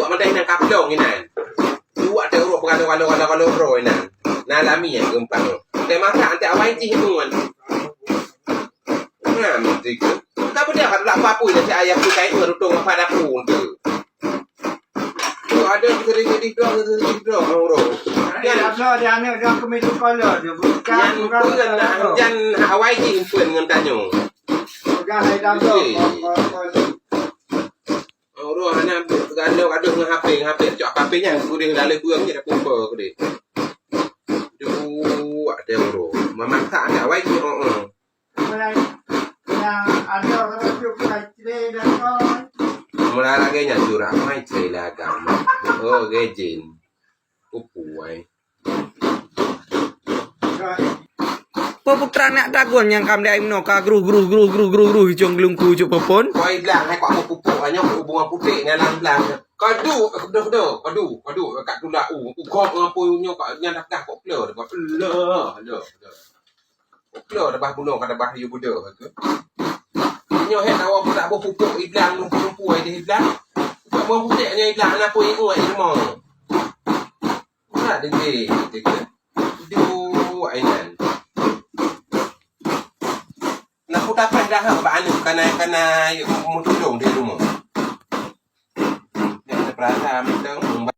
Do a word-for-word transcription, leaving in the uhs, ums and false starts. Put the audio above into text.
Mandai nang kaplong inan. Dua teuh uroe peugalak-galak-galak-galak uroe inan. Na lami nyang geumpang. Teuh masak teuh awai jih ngon. Nah, mesti ke. Ka beudah ka tulak papui dah si ayah tu kai ngon rutong apa dapur tu. Tu ada seri jadi dong, seri jadi dong uroe. Ada dia aneuk dia kemi tu kala dia. Bukan, bukan. Jan awai jih pun ngon tanyoe. Peugah hai dam tu. Okey. Uroe hana gandong-gandong ngon H P, ngon H P cok H P nyan kudeh lalé buang je dah pumpa kudeh. Duh, ada uroe. Memasak aneuk awai jih, oh, oh. Mulai yang ada orang tu mulai cerita dah kau. Mulai lagi nya surat mai cerita agama. Oh, rejin. Kupu ai. Peuputra nak dagon nyang kam dai meunoe ka gruh, gruh, gruh, gruh, gruh, gruh, icong gelungku cok popon. Koi blang hai kok pupuk hanya hubungan putik dalam blang. Kadu, kadu, kadu, kadu, kadu, kat tulak u, u kok ngapui nyo kat nyan dah kok pleur, kok pleur, pleur, pleur. Kok pleur dah bah bunoe ka dah bah yu buda ke. Nyo hek awak pun tak boh pupuk iblang lumpu-lumpu ai di iblang. Kok boh putik nyo iblang anak pun ingat ilmu. Nak degil, degil. Duh, ainan. Nak ku tapah dah bak anu kana kana mutulung di rumah. Nak terperasa mutulung.